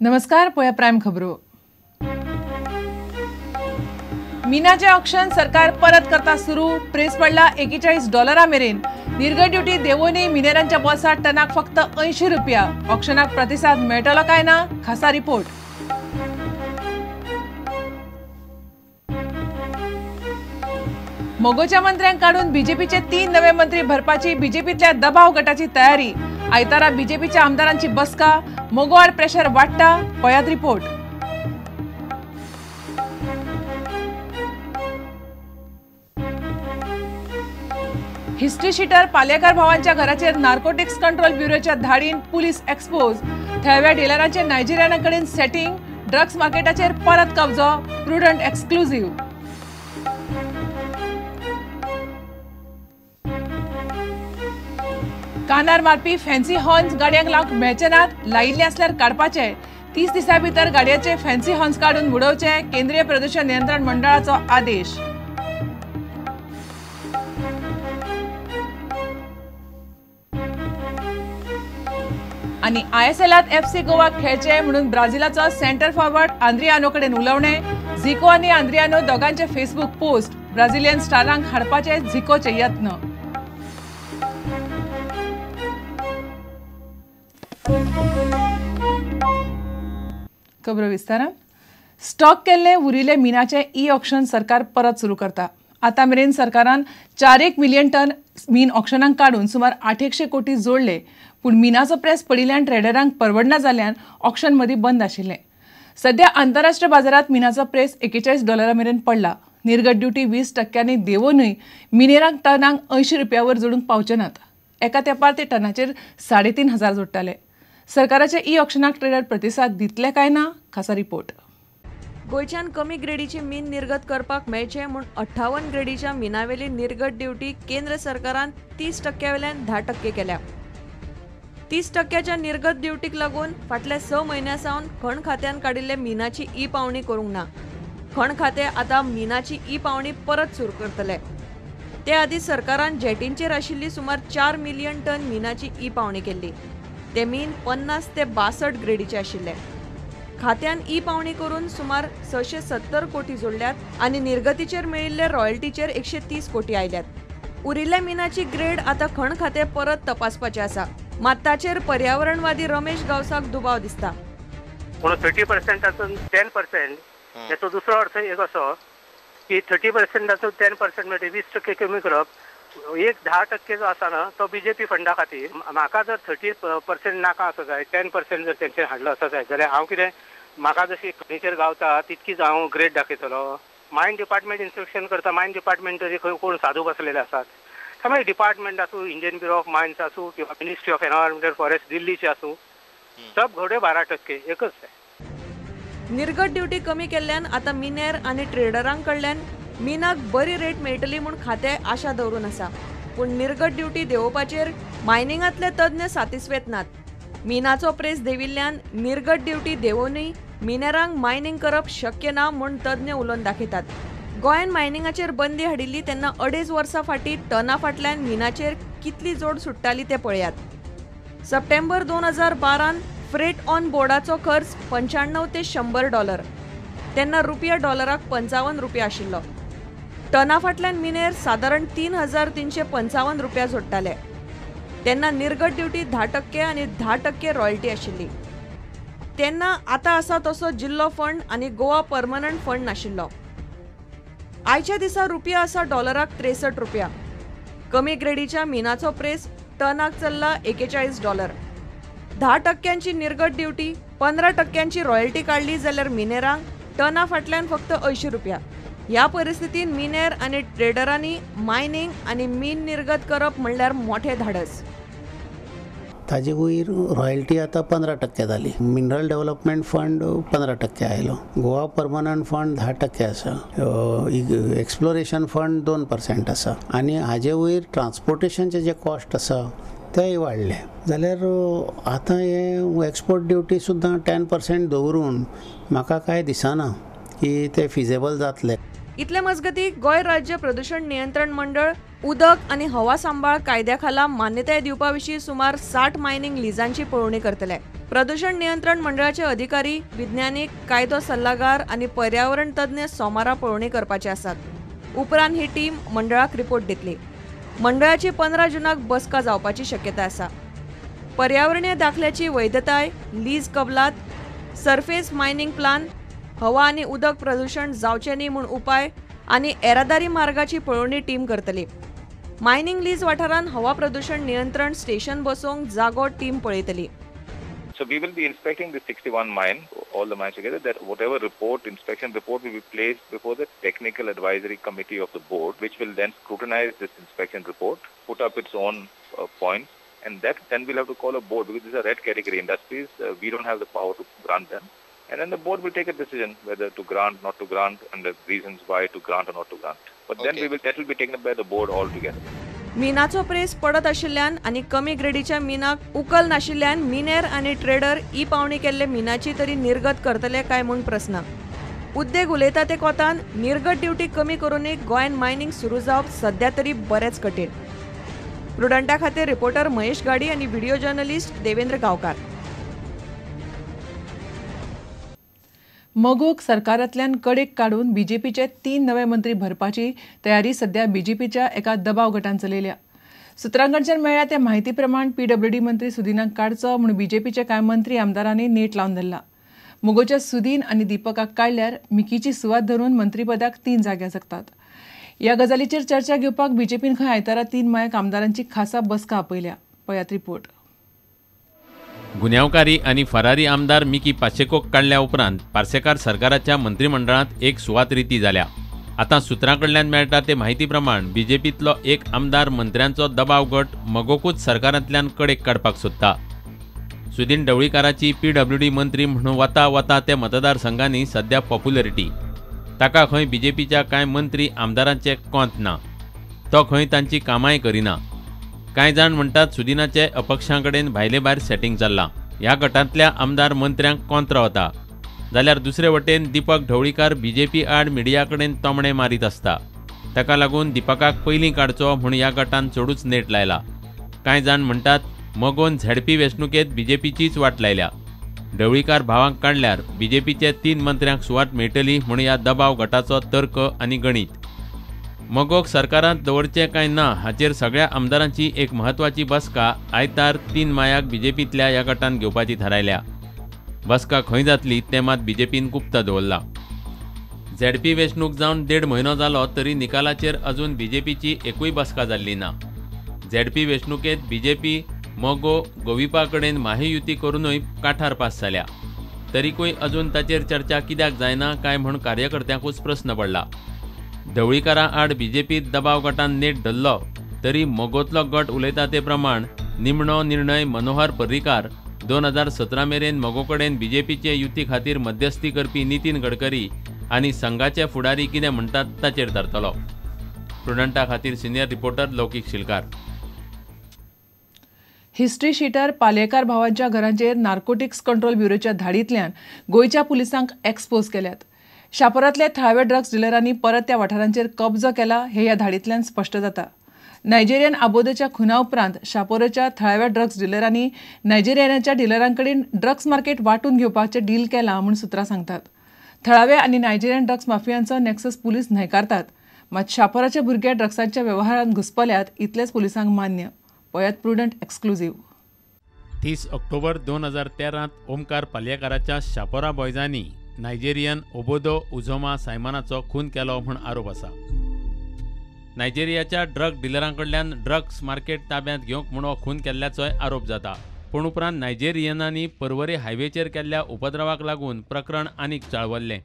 नमस्कार, पळया प्रायम खबरो. मिनाचे ऑक्शन सरकार परत करता सुरू. प्रेस पडला $41 मेरेन. निर्गत ड्युटी देवोनी मिनेरांच्या बोल्सात टनाक फक्त 80 रुपया. ऑक्शनाक प्रतिसाद मेळटलो काय ना, खासा रिपोर्ट. मगोच्या मंत्र्यांक काडून बीजेपीचे 3 नवे मंत्री भरपाची बीजेपीतल्या दबाव गटाची तयारी. आयतारा बीजेपीच्या आमदारांची बसका. मगो आड प्रेशर वाडटा, पळयात रिपोर्ट. हिस्ट्री शीटर पालेकर भावांच्या घराचेर नार्कोटिक्स कंट्रोल ब्युरोच्या धाडीन पुलीस एक्सपोज. थळाव्या डिलरांचे नायजेरियना कडेन सेटिंग. ड्रग्स मार्केटाचेर परत कब्जो. Prudent exclusive. कानार मारपी फॅन्सी हॉर्न्स गाडयांक लावंक मेळचे नात, लायिल्ले आसल्यार काडपाचे. 30 दिसां भितर गाडयांचे फॅन्सी हॉर्न्स काडून उडोवचे, केंद्रीय प्रदूषण नियंत्रण मंडळाचो आदेश. आनी आयएसएलात एफसी गोवा खेळचे म्हणून ब्राझिलाचो सेंटर फॉरवर्ड आंद्रियानो कडेन उलोवणे. झिको आनी आंद्रियानो दोगांचे फेसबूक पोस्ट. ब्राझिलियन स्टारांक हाडपाचे झिकोचे यत्न. खबरो विस्तारान. स्टॉक केल्ले उरिल्ले मिनाचे ई ऑक्शन सरकार परत सुरू करता. आतां मेरेन सरकारान 4 मिलियन टन मीन ऑक्शनाक काडून सुमार 800 कोटी जोडले. पूण मिनाचो प्रेस पडिल्ल्यान ट्रेडरांक परवडना जाल्ल्यान ऑक्शन मदीं बंद आशिल्लें. सद्या आंतरराष्ट्रीय बाजारांत मिनाचो प्रेस $41 मेरेन पडला. निर्गत ड्युटी 20% देंवोवनूय मिनेरांक टनाक 80 रुपयावर जोडूंक पावचे नात. एका तेंपार ते टनाचेर 3500 जोडटाले. सरकाराच्या ई ऑक्शनाक ट्रेडर प्रतिसाद दितले काय ना, खासा रिपोर्ट. गोंयच्यान कमी ग्रेडीची मीन निर्गत करपाक मेळचें म्हूण 58 ग्रेडीच्या मिनावेली निर्गत ड्युटी केंद्र सरकारान 30% वेल्यान 10% केल्या. 30% निर्गत ड्युटीक लागून फाटल्या 6 म्हयन्यां सावन खण खात्यान काडिल्ले मिनाची ई पावणी करूंक ना. खण खातें आतां मिनाची ई पावणी परत सुरू करतले. ते आदीं सरकारान जेटींचेर आशिल्ली सुमार 4 मिलियन टन मिनाची ई पावणी केल्ली. ते मीन 50 ते 62 ग्रेडीचे आशिल्ले. खात्यान ई पावणी करून सुमार 670 कोटी जोडल्यात आनी निर्गतीचेर मेळिल्ले रॉयल्टीचेर 130 कोटी आयल्यात. उरिल्ल्या मिनाची ग्रेड आतां खण खातें परत तपासपाचें आसा. मात ताचेर पर्यावरणवादी रमेश गांवसाक दुबाव दिसता. पूण 30%तातून 10% हेचो दुसरो अर्थ एक असो की 30%तातून 10% म्हणजे 20% कमी करप. एक 10% जो आसा ना तो बीजेपी फंडा खातीर. म्हाका जर 30% नाका आसो जाय, 10% जर तेंचेर हाडलो आसो जाय जाल्यार हांव कितें म्हाका जशी खणीचेर गावता तितकीच हांव ग्रेड दाखयतलो. मायन डिपार्टमेंट इन्स्पेक्शन करता. मायन डिपार्टमेंट तरी खंय कोण साधू बसलेले आसात. त्यामुळे डिपार्टमेंट आसूं, इंडियन ब्युरो ऑफ मायन्स आसूं किंवा मिनिस्ट्री ऑफ एनवायरमेंट फॉरेस्ट दिल्लीची आसूं, सब घोडे 12% एकच. निर्गत ड्युटी कमी केल्ल्यान आतां मिनेर आनी ट्रेडरां कडल्यान मिनाक बरी रेट मेळटली म्हूण खातें आशा दवरून आसा. पूण निर्गत ड्युटी देंवोवपाचेर मायनिंगांतले तज्ञ सातिस्वेत नात. मिनाचो प्रेस देंविल्ल्यान निर्गत ड्युटी देंवोवनूय मिनेरांक मायनिंग करप शक्य ना म्हूण तज्ञ उलोवन दाखयतात. गोंयान मायनिंगाचेर बंदी हाडिल्ली तेन्ना 2.5 वर्सां फाटीं टना फाटल्यान मिनाचेर कितली जोड सुट्टाली तें पळयात. सप्टेंबर 2012 फ्रेट ऑन बोर्डाचो खर्च $95 ते $100, तेन्ना रुपया डॉलराक 55 रुपया आशिल्लो. टना फाटल्यान मिनेर सादारण 3355 रुपया जोडटाले. तेन्ना निर्गत ड्युटी 10% आनी 10% रॉयल्टी आशिल्ली. तेन्ना आतां आसा तसो जिल्लो फंड आनी गोवा परमनंट फंड नाशिल्लो. आयच्या दिसा रुपया आसा डॉलराक 63 रुपया. कमी ग्रेडीच्या मिनाचो प्रेस टनाक चल्ला $41. 10% निर्गत ड्युटी, 15% रॉयल्टी काडली जाल्यार मिनेरांक टना फाटल्यान फक्त 80 रुपया. ह्या परिस्थितीन मिनेर आनी ट्रेडरांनी मायनिंग आनी मीन निर्गत करप म्हणल्यार मोठें धाडस. ताजे वयर रॉयल्टी आतां 15% जाली. मिनरल डेव्हलपमेंट फंड 15% आयलो, गोवा परमनंट फंड 10% आसा, एक्सप्लोरेशन फंड 2% आसा आनी हाजे वयर ट्रान्सपोर्टेशनचे जे कॉस्ट आसा तेय वाडले. जाल्यार आतां हे एक्सपोर्ट ड्युटी सुद्दां 10% दवरून म्हाका कांय दिसना की ते फिजेबल जातले. इतले मजगती गोंय राज्य प्रदूषण नियंत्रण मंडळ उदक आनी हवा सांबाळ कायद्या खाला मान्यताय दिवपा विशीं सुमार 60 मायनिंग लिजांची पळोवणी करतले. प्रदूषण नियंत्रण मंडळाचे अधिकारी, विज्ञानीक, कायदो सल्लागार आनी पर्यावरण तज्ञ सोमारा पळोवणी करपाचे आसात. उपरांत ही टीम मंडळाक रिपोर्ट दितली. मंडळाची 15 जूनाक बसका जावपाची शक्यता आसा. पर्यावरणीय दाखल्याची वैधताय, लीज कबलात, सरफेस मायनिंग प्लान, हवा आनी उदक प्रदूषण जावचें न्ही म्हूण उपाय आनी येरादारी मार्गाची पळोवणी टीम करतली. मायनिंग लीज वाठारांत हवा प्रदूषण नियंत्रण स्टेशन बसोवंक जागो team पळयतली. So we will be inspecting the 61 mine, all the mines together, that whatever report, inspection report will be placed before the technical advisory committee of the board, which will then scrutinize this inspection report, put up its own points, and that then we'll have to call a board, because these are red category industries. We don't have the power to grant them. And then the board will take a decision whether to grant, not to grant, and the reasons why to grant or not to grant. But then that will be taken up by the board altogether. मिनाचो press पडत आशिल्ल्यान आनी कमी ग्रेडीच्या मिनाक उकल नाशिल्ल्यान मिनेर आनी trader E पावणी केल्ले मिनाची तरी निर्गत करतले काय म्हूण प्रस्न. उद्देग उलयता ते कोतान निर्गत ड्युटी कमी करूनय गोंयांत मायनिंग सुरू जावप सध्या तरी बरेंच कठीण. प्रुडंटा खातीर रिपोर्टर महेश गाडी आनी व्हिडिओ जर्नलिस्ट देवेंद्र गांवकार. मगोक सरकारांतल्यान कडेक काडून बीजेपीचे 3 नवे मंत्री भरपाची तयारी सध्या बीजेपीच्या एका दबाव गटान चलयल्या. सुत्रां कडच्यान मेळ्ळ्या त्या म्हायती प्रमाण पीडब्ल्यूडी मंत्री सुदिनाक काडचो म्हूण बीजेपीचे कांय मंत्री आमदारांनी नेट लावन धरला. मगोच्या सुदीन आनी दीपकाक काडल्यार मिकीची सुवात धरून मंत्रीपदाक 3 जागे जगतात. ह्या गजालीचेर चर्चा घेवपाक बीजेपीन खंय आयतारा 3 मायाक आमदारांची खासा बसका आपयल्या. पळयात रिपोर्ट. गुन्यांवकारी आनी फरारी आमदार मिकी पाचेकोक काडल्या उपरांत पार्सेकार सरकाराच्या मंत्रिमंडळांत एक सुवात रिती जाल्या. आतां सुत्रां कडल्यान मेळटा ते म्हायती प्रमाण बीजेपींतलो एक आमदार मंत्र्यांचो दबाव गट मगोकूच सरकारांतल्यान कडेक काडपाक सोदता. सुदीन ढवळीकाराची पीडब्ल्यूडी मंत्री म्हणून वता वता ते मतदारसंघांनी सध्या पॉप्युलरिटी. ताका खंय बीजेपीच्या कांय मंत्री आमदारांचे कोंत ना, तो खंय तांची कामांय करिना. कांय जाण म्हणटात सुदिनाचे अपक्षां कडेन भायले भायर सेटिंग चल्लां. ह्या गटांतल्या आमदार मंत्र्यांक कोंत्र वता, जाल्यार दुसरे वटेन दीपक ढवळीकार बीजेपी आड मिडिया कडेन तोमणे मारीत आसता. ताका लागून दीपकाक पयलीं काडचो म्हूण ह्या गटान चडूच नेट लायला. कांय जाण म्हणटात मगोन झेडपी वेंचणुकेंत बीजेपीचीच वाट लायल्या. ढवळीकार भावांक काडल्यार बीजेपीचे 3 मंत्र्यांक सुवात मेळटली म्हूण ह्या दबाव गटाचो तर्क आनी गणीत. मगोक सरकारांत दवरचें काय ना हाचेर सगळ्या आमदारांची एक म्हत्वाची बसका आयतार 3 मायाक बीजेपींतल्या ह्या गटान घेवपाची थारायल्या. बसका खंय जातली तें मात बीजेपीन गुप्त दवरला. झेडपी वेंचणूक जावन 1.5 म्हयनो जालो तरी निकालाचेर अजून बीजेपीची एकूय बसका जाल्ली ना. झेडपी वेंचणुकेंत बीजेपी मगो गोविपा कडेन महायुती करूनय काठार पास जाल्या, तरीकूय अजून ताचेर चर्चा कित्याक जायना काय म्हूण कार्यकर्त्यांकूच प्रस्न पडला. ढवळीकारां आड बीजेपीत दबाव गटान नेट धरलो तरी मगोतलो गट उलयता ते प्रमाण निमणो निर्णय मनोहर पर्रीकार 2017 मेरेन मगो कडेन बीजेपीचे युती खातीर मध्यस्थी करपी नितीन गडकरी आनी संघाचे फुडारी कितें म्हणटात ताचेर थारतलो. प्रुडंटा खातीर senior reporter Laukik Shilkar. History sheeter Palyekar भावांच्या घरांचेर नार्कोटिक्स कंट्रोल ब्युरोच्या धाडींतल्यान गोंयच्या पुलिसांक एक्सपोज केल्यात. शापोरांतल्या थळाव्या ड्रग्स डिलरांनी परत त्या वाठारांचेर कब्जो केला हे ह्या धाडींतल्यान स्पश्ट जाता. नायजेरियन आबोदच्या खुना उपरांत शापोराच्या थळाव्या ड्रग्स डिलरांनी नायजेरियनाच्या डिलरांकडेन ड्रग्स मार्केट वांटून घेवपाचें डील केलां म्हूण सुत्रां सांगतात. थळाव्या आनी नायजेरियन ड्रग्स माफियांचो नॅक्सस पुलीस न्हयकारतात, मात शापोराचे भुरगे ड्रग्सांच्या वेव्हारांत घुस्पल्यात इतलेंच पुलिसांक मान्य. पळयात प्रुडंट एक्सक्लुझिव्ह. 30 ऑक्टोबर 2013 ओमकार पालयेकाराच्या शापोरा बॉयजांनी नायजेरियन ओबोदो उझोमा सायमनाचो खून केलो म्हूण आरोप आसा. नायजेरियाच्या ड्रग डिलरां कडल्यान ड्रग्स मार्केट ताब्यांत घेवंक म्हूण हो खून केल्ल्याचोय आरोप जाता. पूण उपरांत नायजेरियनांनी पर्वरी हायवेचेर केल्ल्या उपद्रवाक लागून प्रकरण आनीक चाळवल्लें.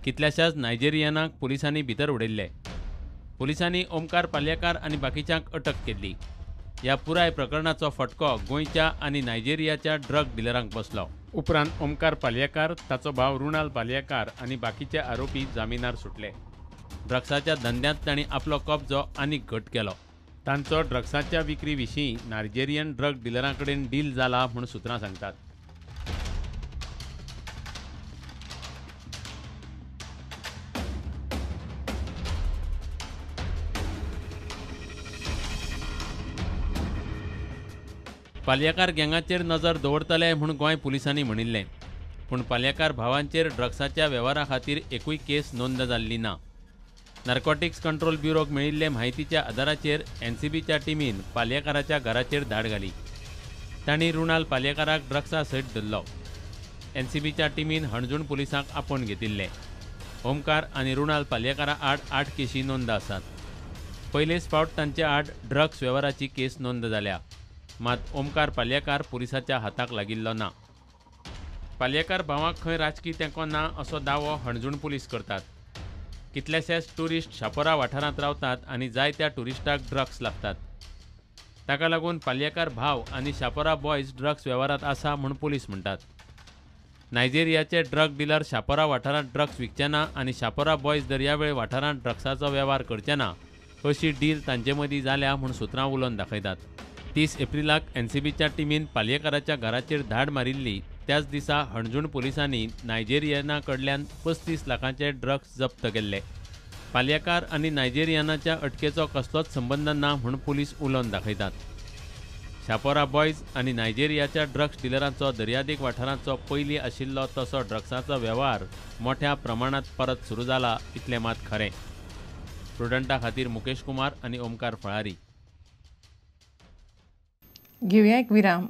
कितल्याशाच नायजेरियनांक पुलिसांनी भितर उडयल्ले. पुलिसांनी ओमकार पालयेकार आनी बाकीच्यांक अटक केल्ली. ह्या पुराय प्रकरणाचो फटको गोंयच्या आनी नायजेरियाच्या ड्रग डिलरांक बसलो. उपरांत ओमकार पालयेकार, ताचो भाव रुणाल पालयेकार आनी बाकीचे आरोपी जामिनार सुटले. ड्रग्साच्या धंद्यांत तांणी आपलो कब्जो आनीक घट केलो. तांचो ड्रग्साच्या विक्री विशीं नायजेरियन ड्रग डिलरां कडेन डील जाला म्हूण सुत्रां सांगतात. पालयेकार गँगाचेर नजर दवरतले म्हूण गोंय पुलिसांनी म्हणिल्लें, पूण पालयेकार भावांचेर ड्रग्साच्या वेव्हारा खातीर एकूय केस नोंद जाल्ली ना. नार्कोटिक्स कंट्रोल ब्युरोक मेळिल्ले म्हायतीच्या आदाराचेर एनसीबीच्या टिमीन पालयेकाराच्या घराचेर धाड घाली. तांणी रुणाल पालयेकाराक ड्रग्सा सयत धरलो. एनसीबीच्या टिमीन हणजूण पुलिसांक आपोवन घेतिल्ले. ओमकार आनी रुणाल पालयेकारा आड 8 केशी नोंद आसात. पयलेच फावट तांचे आड ड्रग्स वेव्हाराची केस नोंद जाल्या. मात ओमकार पालयेकार पुलिसाच्या हाताक लागिल्लो ना. पालयेकार भावांक खंय राजकी तेंको ना असो दावो हणजूण पुलीस करतात. कितलेशेच ट्युरिस्ट शापोरा वाठारांत रावतात आनी जायत्या ट्युरिस्टाक ड्रग्स लागतात. ताका लागून पालयेकार भाव आनी शापोरा बॉयज ड्रग्स वेव्हारांत आसा म्हूण पुलीस म्हणटात. नायजेरियाचे ड्रग डिलर शापोरा वाठारांत ड्रग्स विकचे ना आनी शापोरा बॉयज दर्यावेळ वाठारांत ड्रग्साचो वेव्हार करचे ना अशी डील तांचे मदीं जाल्या म्हूण सुत्रां उलोवन दाखयतात. 30 एप्रिलाक एनसीबीच्या टिमीन पालयेकाराच्या घराचेर धाड मारिल्ली. त्याच दिसा हणजूण पुलिसांनी नायजेरियना कडल्यान 35 लाखांचे ड्रग्स जप्त केल्ले. पालयेकार आनी नायजेरियनाच्या अटकेचो कसलोच संबंद ना म्हूण पुलीस उलोवन दाखयतात. शापोरा बॉयज आनी नायजेरियाच्या ड्रग्स डिलरांचो दर्यादेग वाठारांचो पयलीं आशिल्लो तसो ड्रग्साचो वेव्हार मोठ्या प्रमाणांत परत सुरू जाला इतलें मात खरें. प्रुडंटा खातीर मुकेश कुमार आनी ओमकार फळारी. घेवया एक विराम.